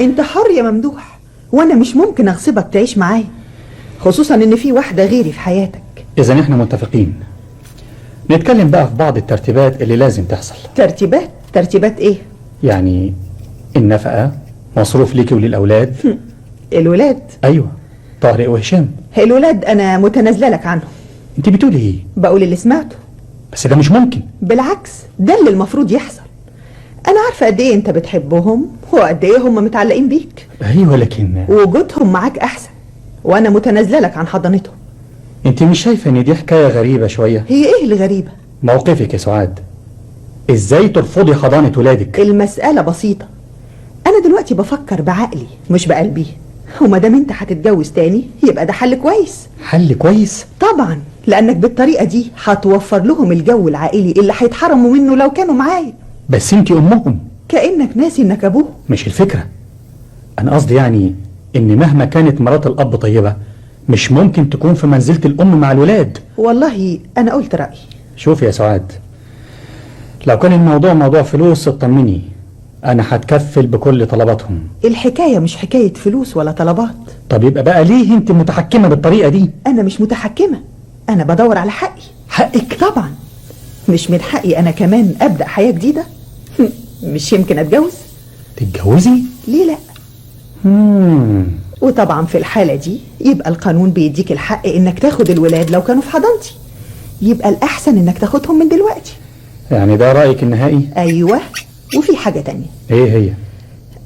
انت حر يا ممدوح، وانا مش ممكن اغصبك تعيش معايا، خصوصا ان في واحدة غيري في حياتك. اذا احنا متفقين. نتكلم بقى في بعض الترتيبات اللي لازم تحصل. ترتيبات؟ ترتيبات ايه؟ يعني النفقة، مصروف ليكي وللأولاد. الولاد؟ ايوه، طارق وهشام. الولاد انا متنازله لك عنهم. انت بتقولي ايه؟ بقول اللي سمعته. بس ده مش ممكن. بالعكس، ده اللي المفروض يحصل. انا عارفه قد ايه انت بتحبهم وقد ايه هم متعلقين بيك. ايوه لكن وجودهم معاك احسن، وانا متنازله لك عن حضانتهم. انت مش شايفه ان دي حكاية غريبة شوية؟ هي ايه اللي غريبة؟ موقفك يا سعاد، ازاي ترفضي حضانة ولادك؟ المسالة بسيطة، انا دلوقتي بفكر بعقلي مش بقلبي، وما دام انت هتتجوز تاني يبقى ده حل كويس. حل كويس؟ طبعا، لانك بالطريقة دي هتوفر لهم الجو العائلي اللي هيتحرموا منه لو كانوا معايا. بس انت امهم. كانك ناسي انك ابوه. مش الفكرة، انا قصدي يعني ان مهما كانت مرات الاب طيبة مش ممكن تكون في منزله الام مع الولاد. والله انا قلت رايي. شوفي يا سعاد، لو كان الموضوع موضوع فلوس اطمني، انا هتكفل بكل طلباتهم. الحكاية مش حكاية فلوس ولا طلبات. طب يبقى بقى ليه انت متحكمه بالطريقة دي؟ انا مش متحكمه، انا بدور على حقي. حقك؟ طبعا، مش من حقي انا كمان ابدا حياة جديدة؟ مش يمكن اتجوز؟ تتجوزي؟ ليه لا؟ وطبعا في الحالة دي يبقى القانون بيديك الحق انك تاخد الولاد لو كانوا في حضانتي. يبقى الاحسن انك تاخدهم من دلوقتي. يعني ده رايك النهائي؟ ايوه، وفي حاجة تانية. ايه هي؟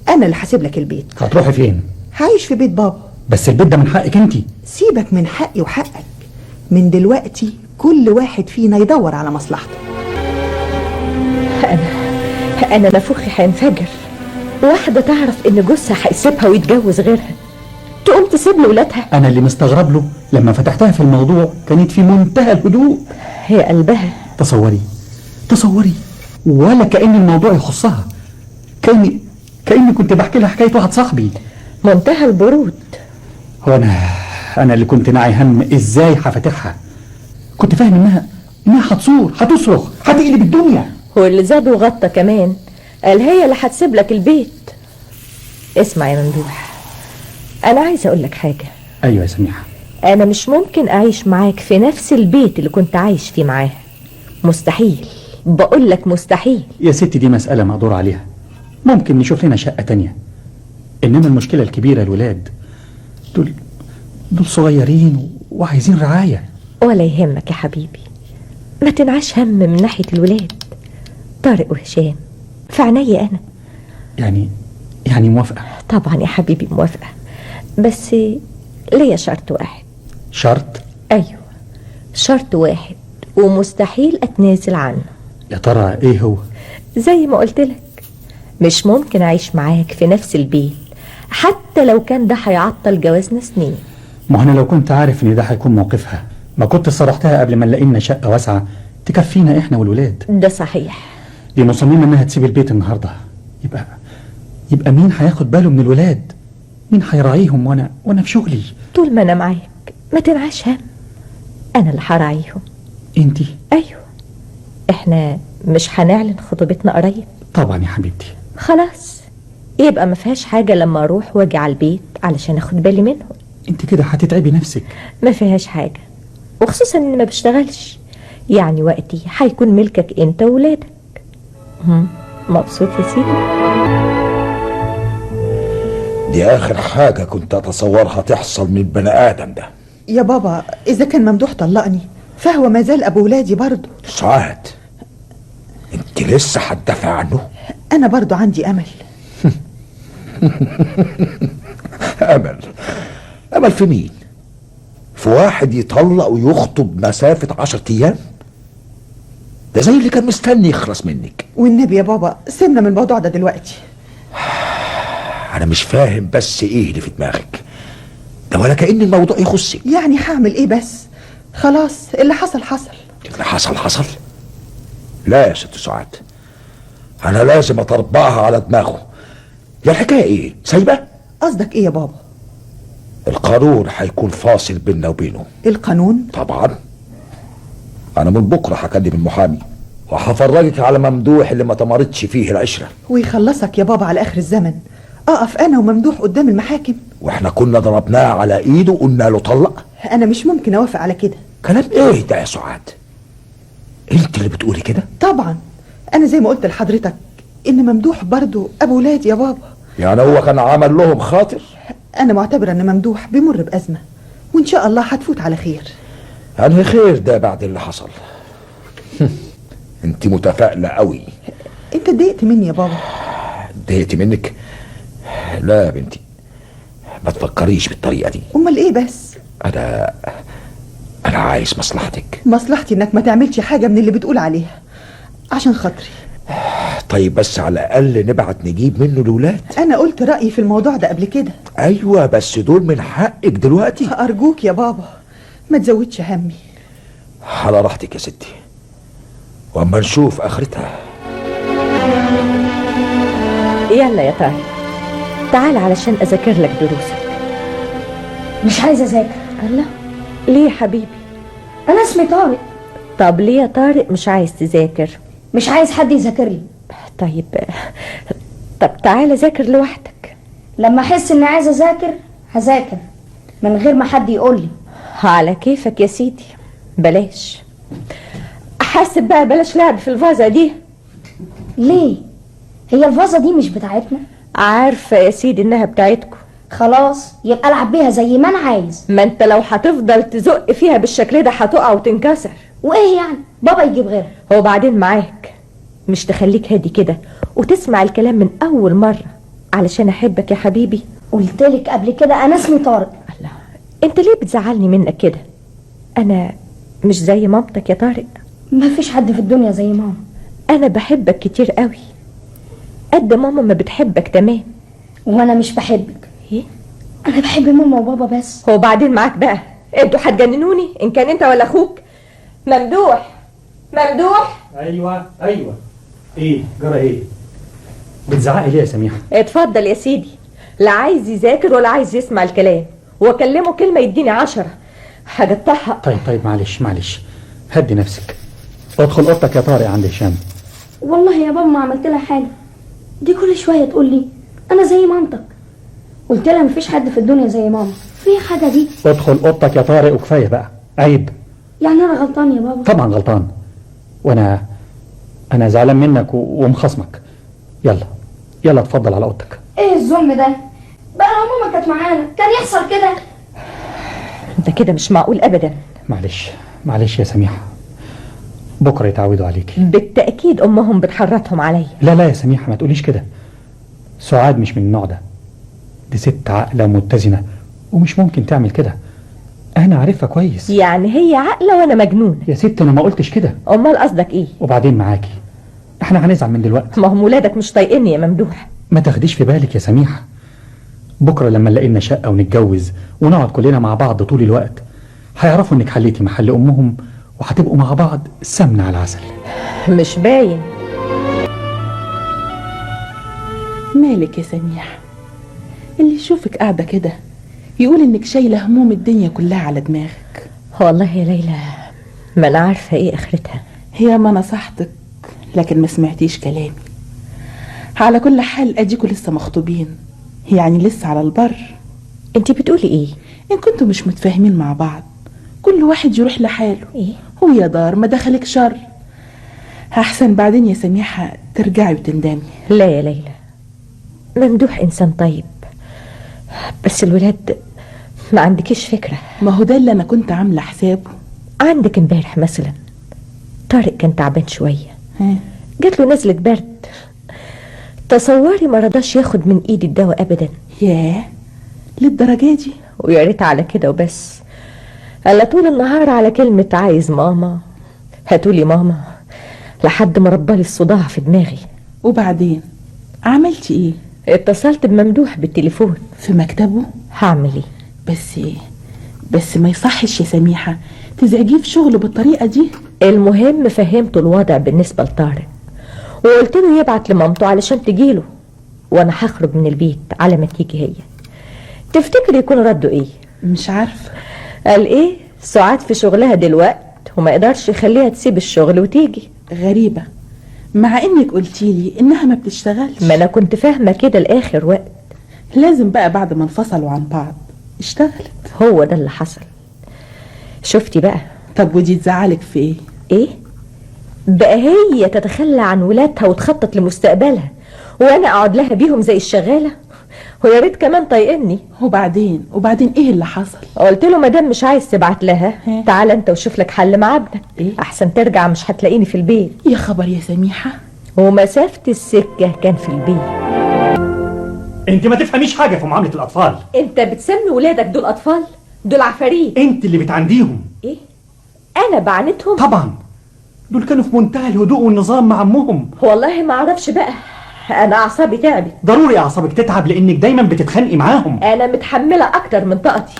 انا اللي هسيب لك البيت. هتروحي فين؟ هعيش في بيت بابا. بس البيت ده من حقك انت. سيبك من حقي وحقك، من دلوقتي كل واحد فينا يدور على مصلحته. أنا نافوخي هينفجر. واحدة تعرف إن جوزها هيسيبها ويتجوز غيرها تقوم تسيب له ولادها؟ انا اللي مستغرب له لما فتحتها في الموضوع كانت في منتهى الهدوء. هي قلبها. تصوري، تصوري، ولا كأن الموضوع يخصها، كأني كنت بحكي لها حكاية واحد صاحبي. منتهى البرود. هو أنا اللي كنت ناعي هم إزاي هفاتحها. كنت فاهم إنها هتصور، هتصرخ، هتقلب الدنيا. واللي زاد وغطى كمان قال هي اللي هتسيب لك البيت. اسمع يا ممدوح، أنا عايزة أقول لك حاجة. أيوة يا سميحة. أنا مش ممكن أعيش معاك في نفس البيت اللي كنت عايش فيه معاها. مستحيل، بقول لك مستحيل. يا ستي دي مسألة مقدور عليها، ممكن نشوف لنا شقة تانية. إنما المشكلة الكبيرة الولاد دول صغيرين وعايزين رعاية. ولا يهمك يا حبيبي، ما تنعش هم من ناحية الولاد. طارق وهشام في عينيا أنا. يعني موافقة؟ طبعا يا حبيبي موافقة، بس ليا شرط واحد. شرط؟ أيوة، شرط واحد ومستحيل أتنازل عنه. يا ترى إيه هو؟ زي ما قلت لك، مش ممكن أعيش معاك في نفس البيت حتى لو كان ده هيعطل جوازنا سنين. ما أنا لو كنت عارف إن ده هيكون موقفها ما كنت صرحتها قبل ما نلاقي لنا شقة واسعة تكفينا إحنا والولاد. ده صحيح. دي مصممة إنها تسيب البيت النهاردة. يبقى مين هياخد باله من الولاد؟ مين هيراعيهم وأنا في شغلي؟ طول ما أنا معاك ما تنعش هم، أنا اللي هراعيهم. إنتي؟ أيوه، إحنا مش هنعلن خطوبتنا قريب؟ طبعا يا حبيبتي. خلاص يبقى ما فيهاش حاجة لما أروح وأجي على البيت علشان أخد بالي منهم. أنت كده هتتعبي نفسك. ما فيهاش حاجة، وخصوصا إني ما بشتغلش، يعني وقتي هيكون ملكك أنت وولادك. مبسوط يا سيدي؟ دي آخر حاجة كنت أتصورها تحصل من بني آدم ده. يا بابا، إذا كان ممدوح طلقني فهو ما زال أبو ولادي برضه. سعاد، أنت لسه هتدافع عنه؟ أنا برضه عندي أمل. أمل؟ أمل في مين؟ في واحد يطلق ويخطب مسافة 10 أيام؟ ده زي اللي كان مستني يخلص منك. والنبي يا بابا سيبنا من الموضوع ده دلوقتي. أنا مش فاهم بس إيه اللي في دماغك ده، ولا كأن الموضوع يخصك. يعني هعمل إيه بس؟ خلاص اللي حصل حصل. اللي حصل حصل؟ لا يا ست سعاد، أنا لازم أطربقها على دماغه. يا الحكاية إيه؟ سايبة؟ قصدك إيه يا بابا؟ القانون هيكون فاصل بيننا وبينه. القانون؟ طبعا. أنا من بكرة هكلم المحامي وهفرجك على ممدوح اللي ما تمرتش فيه العشرة. ويخلصك يا بابا على آخر الزمن. اقف انا وممدوح قدام المحاكم؟ واحنا كنا ضربناه على ايده وقلنا له طلق. انا مش ممكن اوافق على كده. كلام ايه ده يا سعاد؟ انت اللي بتقولي كده؟ طبعا، انا زي ما قلت لحضرتك ان ممدوح برضو ابو ولادي يا بابا. يعني هو كان عمل لهم خاطر؟ انا معتبره ان ممدوح بيمر بازمه، وان شاء الله هتفوت على خير. انهي خير ده بعد اللي حصل؟ انت متفائلة قوي. انت اتضايقت مني يا بابا؟ اتضايقت منك؟ لا يا بنتي، ما تفكريش بالطريقة دي. امال ايه بس؟ انا عايز مصلحتك. مصلحتي انك ما تعملش حاجة من اللي بتقول عليها عشان خاطري. طيب بس على الاقل نبعت نجيب منه الولاد. انا قلت رايي في الموضوع ده قبل كده. ايوه بس دول من حقك دلوقتي. ارجوك يا بابا ما تزودش همي. على راحتك يا ستي، واما نشوف اخرتها. يلا يا طارق تعال علشان اذاكر لك دروسك. مش عايزه اذاكر. الله، ليه يا حبيبي؟ انا اسمي طارق. طب ليه يا طارق مش عايز تذاكر؟ مش عايز حد يذاكر لي. طيب، طب تعالى ذاكر لوحدك. لما احس اني عايزه اذاكر هذاكر من غير ما حد يقول لي. على كيفك يا سيدي، بلاش حاسب بقى، بلاش لعب في الفازة دي. ليه؟ هي الفازة دي مش بتاعتنا؟ عارفه يا سيدي انها بتاعتكم. خلاص يبقى العب بيها زي ما انا عايز. ما انت لو هتفضل تزق فيها بالشكل ده هتقع وتنكسر. وايه يعني؟ بابا يجيب غيرها. هو بعدين معاك، مش تخليك هادي كده وتسمع الكلام من اول مرة علشان احبك يا حبيبي. قلتلك قبل كده انا اسمي طارق. الله، انت ليه بتزعلني منك كده؟ انا مش زي مامتك يا طارق. ما فيش حد في الدنيا زي ماما. انا بحبك كتير قوي، قد ماما ما بتحبك تمام. وانا مش بحبك. ايه؟ انا بحب ماما وبابا بس. هو بعدين معاك بقى، انتوا هتجننوني ان كان انت ولا اخوك. ممدوح، ممدوح. ايوه ايوه، ايه جرى؟ ايه بتزعقي ليه يا سميحة؟ اتفضل يا سيدي، لا عايز يذاكر ولا عايز يسمع الكلام، واكلمه كلمة يديني 10. حاجة تطحق. طيب طيب معلش معلش، هدي نفسك. ادخل اوضتك يا طارق عند هشام. والله يا بابا ما عملت لها حاجة، دي كل شوية تقول لي انا زي مامتك. قلت لها مفيش حد في الدنيا زي ماما. في حاجة دي؟ ادخل اوضتك يا طارق وكفاية بقى، عيب. يعني انا غلطان يا بابا؟ طبعا غلطان، وانا زعلان منك ومخصمك. يلا يلا اتفضل على اوضتك. ايه الظلم ده بقى؟ لو ماما كانت معانا كان يحصل كده؟ انت كده مش معقول ابدا. معلش معلش يا سميحة، بكره يتعودوا عليكي. بالتاكيد امهم بتحرطهم عليا. لا لا يا سميحة ما تقوليش كده، سعاد مش من النوع ده، دي ست عاقلة ومتزنه ومش ممكن تعمل كده، انا عارفها كويس. يعني هي عاقلة وانا مجنونة؟ يا ست انا ما قلتش كده. امال قصدك ايه؟ وبعدين معاكي، احنا هنزعل من دلوقتي. ما هم ولادك مش طايقيني يا ممدوح. ما تاخديش في بالك يا سميحة، بكره لما نلاقي لنا شقه ونتجوز ونقعد كلنا مع بعض طول الوقت هيعرفوا انك حليتي محل امهم وهتبقوا مع بعض سمنه على العسل. مش باين. مالك يا سميحة؟ اللي يشوفك قاعدة كده يقول انك شايله هموم الدنيا كلها على دماغك. والله يا ليلى ما انا عارفه ايه اخرتها. هي ما نصحتك لكن ما سمعتيش كلامي. على كل حال اديكوا لسه مخطوبين، يعني لسه على البر. انت بتقولي ايه؟ ان كنتوا مش متفاهمين مع بعض كل واحد يروح لحاله. ايه؟ هو يا دار ما دخلك شر. احسن بعدين يا سميحة ترجعي وتندمي. لا يا ليلى، ممدوح انسان طيب، بس الولاد ما عندكيش فكرة. ما هو ده اللي انا كنت عامله حسابه. عندك امبارح مثلا طارق كان تعبان شوية، جات له نزله برد، تصوري ما رضاش ياخد من ايدي الدواء ابدا. ياه للدرجة دي؟ ويا ريت على كده وبس، قال طول النهار على كلمة عايز ماما هاتولي ماما، لحد ما ربالي الصداع في دماغي. وبعدين عملتي ايه؟ اتصلت بممدوح بالتليفون. في مكتبه؟ هعمل ايه؟ بس ايه؟ بس ما يصحش يا سميحة تزعجيه في شغله بالطريقة دي. المهم فهمته الوضع بالنسبة لطارق، وقلت له يبعت لمامته علشان تجيله، وانا هخرج من البيت على ما تيجي هي. تفتكر يكون رده ايه؟ مش عارفه. قال ايه؟ سعاد في شغلها دلوقت وما يقدرش يخليها تسيب الشغل وتيجي. غريبة، مع انك قلتيلي انها ما بتشتغلش. ما انا كنت فاهمه كده لاخر وقت، لازم بقى بعد ما انفصلوا عن بعض اشتغلت. هو ده اللي حصل. شفتي بقى؟ طب ودي تزعلك في ايه؟ ايه بقى، هي تتخلى عن ولادها وتخطط لمستقبلها وانا اقعد لها بيهم زي الشغاله، ويا ريت كمان طايقني. وبعدين ايه اللي حصل؟ قلت له مادام مش عايز تبعت لها تعالى انت وشوف لك حل مع ابنك. إيه؟ احسن ترجع مش هتلاقيني في البيت. يا خبر يا سميحة. ومسافه السكة كان في البيت. انت ما تفهميش حاجة في معاملة الاطفال. انت بتسمي ولادك دول اطفال؟ دول عفاريت. انت اللي بتعنديهم. ايه، انا بعاندهم؟ طبعا، دول كانوا في منتهى الهدوء والنظام مع امهم. والله ما اعرفش بقى، انا اعصابي تعبت. ضروري اعصابك تتعب لانك دايما بتتخانقي معاهم. انا متحملة اكتر من طاقتي،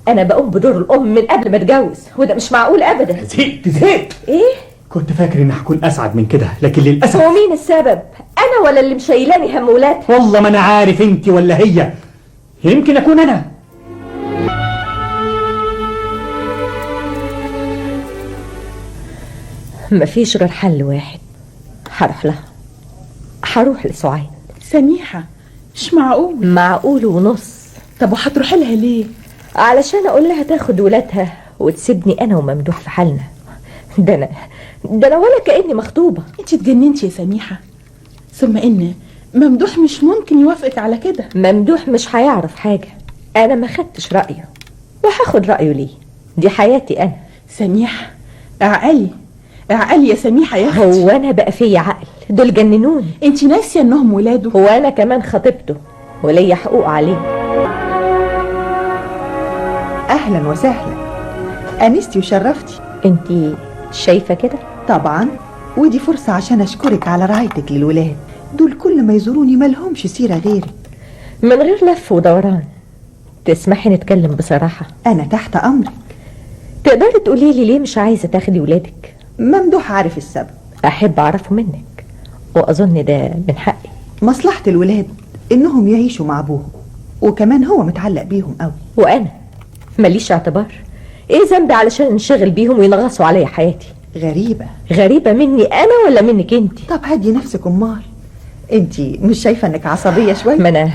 انا بقوم بدور الام من قبل ما اتجوز، وده مش معقول ابدا. زهقت. ايه؟ كنت فاكر اني هكون اسعد من كده، لكن للاسف. ومين السبب؟ انا ولا اللي مشيلاني هم ولادها؟ والله ما انا عارف انت ولا هي، يمكن اكون انا. مفيش غير حل واحد، هروح لها، هروح لسعاد. سميحة مش معقول. معقول ونص. طب وهتروحي لها ليه؟ علشان اقول لها تاخد ولادها وتسيبني انا وممدوح في حالنا. ده انا ولا كأني مخطوبة. انت اتجننتي يا سميحة. ثم ان ممدوح مش ممكن يوافقك على كده. ممدوح مش هيعرف حاجة، انا ما خدتش رأيه، وهاخد رأيه ليه؟ دي حياتي انا. سميحة اعقلي اعقلي يا سميحة يا اختي. هو انا بقى فيا عقل؟ دول جننوني. انت ناسيه انهم ولاده؟ هو انا كمان خطيبته وليا حقوق عليه. اهلا وسهلا، انستي وشرفتي. انت شايفه كده؟ طبعا، ودي فرصة عشان اشكرك على رعايتك للولاد دول، كل ما يزوروني مالهمش سيره غيرك. من غير لف ودوران، تسمحي نتكلم بصراحة؟ انا تحت امرك. تقدري تقولي لي ليه مش عايزه تاخدي ولادك؟ ممدوح عارف السبب. احب اعرفه منك، واظن ده من حقي. مصلحة الولاد انهم يعيشوا مع ابوهم، وكمان هو متعلق بيهم قوي. وانا ماليش اعتبار؟ ايه ذنبي علشان انشغل بيهم وينغصوا عليا حياتي؟ غريبة. غريبة مني انا ولا منك انت؟ طب هدي نفسك امال، انت مش شايفه انك عصبية شوية؟ ما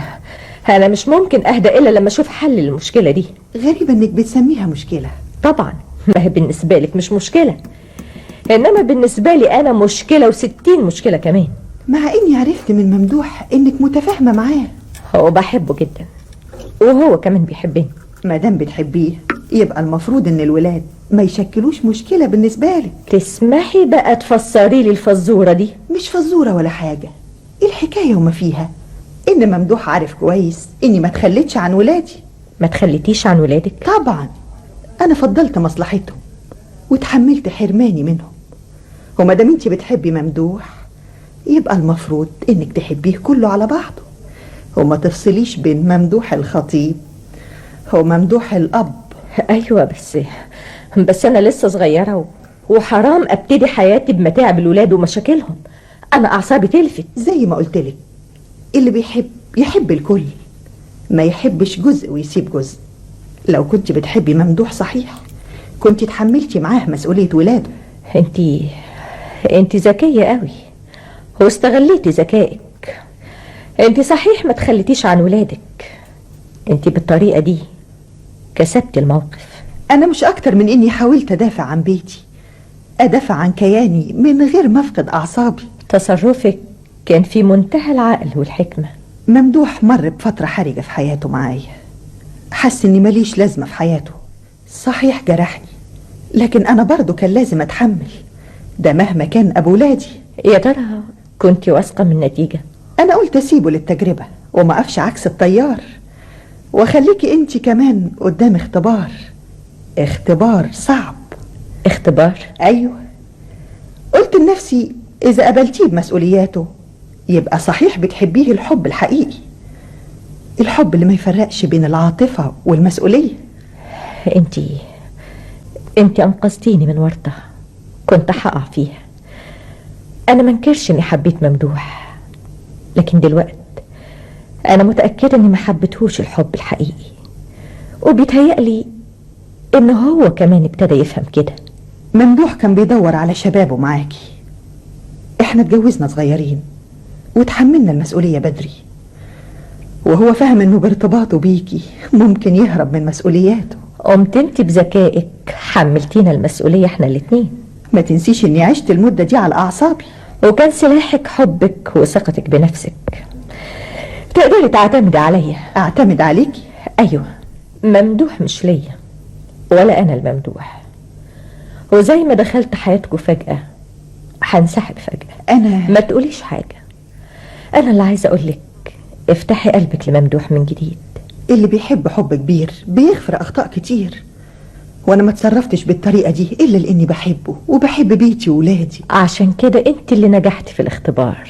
انا مش ممكن اهدى الا لما اشوف حل للمشكلة دي. غريبة انك بتسميها مشكلة. طبعا، ما هي بالنسبة لك مش مشكلة، انما بالنسبة لي انا مشكلة وستين مشكلة كمان. مع اني عرفت من ممدوح انك متفاهمه معاه. هو بحبه جدا، وهو كمان بيحبني. ما دام بتحبيه يبقى المفروض ان الولاد ما يشكلوش مشكلة بالنسبة لك. تسمحي بقى تفسري لي الفزوره دي؟ مش فزوره ولا حاجة، الحكاية وما فيها ان ممدوح عارف كويس اني ما تخليتش عن ولادي. ما تخليتيش عن ولادك؟ طبعا، انا فضلت مصلحتهم وتحملت حرماني منهم. وما دام انت بتحبي ممدوح يبقى المفروض انك تحبيه كله على بعضه، وما تفصليش بين ممدوح الخطيب وممدوح الاب. ايوه بس انا لسه صغيرة وحرام ابتدي حياتي بمتاعب الولاد ومشاكلهم. انا اعصابي تلفت. زي ما قلتلك، اللي بيحب يحب الكل، ما يحبش جزء ويسيب جزء. لو كنت بتحبي ممدوح صحيح كنت تحملتي معاه مسؤولية ولاده. انت ذكية قوي واستغليتي ذكائك. انت صحيح ما تخليتيش عن ولادك، انت بالطريقة دي كسبتي الموقف. انا مش اكتر من اني حاولت ادافع عن بيتي، ادافع عن كياني من غير ما افقد اعصابي. تصرفك كان في منتهى العقل والحكمة. ممدوح مر بفترة حرجة في حياته معايا، حس اني ماليش لازمة في حياته. صحيح جرحني، لكن انا برضو كان لازم اتحمل ده مهما كان ابو ولادي. يا ترى كنت واثقة من النتيجة؟ انا قلت اسيبه للتجربة وما اقفش عكس التيار، واخليكي انت كمان قدام اختبار، اختبار صعب. اختبار؟ ايوه، قلت لنفسي اذا قبلتيه بمسؤولياته يبقى صحيح بتحبيه الحب الحقيقي، الحب اللي ما يفرقش بين العاطفة والمسؤولية. انتي انقذتيني من ورطة كنت هقع فيها. انا ما انكرش اني حبيت ممدوح، لكن دلوقتي انا متأكدة اني ما حبيتهوش الحب الحقيقي، وبيتهيألي ان هو كمان ابتدى يفهم كده. ممدوح كان بيدور على شبابه معاكي. احنا اتجوزنا صغيرين وتحملنا المسؤولية بدري، وهو فاهم انه بارتباطه بيكي ممكن يهرب من مسؤولياته. قمت انت بذكائك حملتينا المسؤولية احنا الاتنين. ما تنسيش اني عشت المدة دي على اعصابي، وكان سلاحك حبك وثقتك بنفسك. تقدري تعتمدي عليا. اعتمد عليكي؟ ايوه، ممدوح مش ليا ولا انا الممدوح، وزي ما دخلت حياتكم فجأة هنسحب فجأة. انا ما تقوليش حاجة، انا اللي عايزة اقولك افتحي قلبك لممدوح من جديد. اللي بيحب حب كبير بيغفر اخطاء كتير، وانا ما تصرفتش بالطريقة دي الا لاني بحبه وبحب بيتي وولادي. عشان كده انت اللي نجحتي في الاختبار.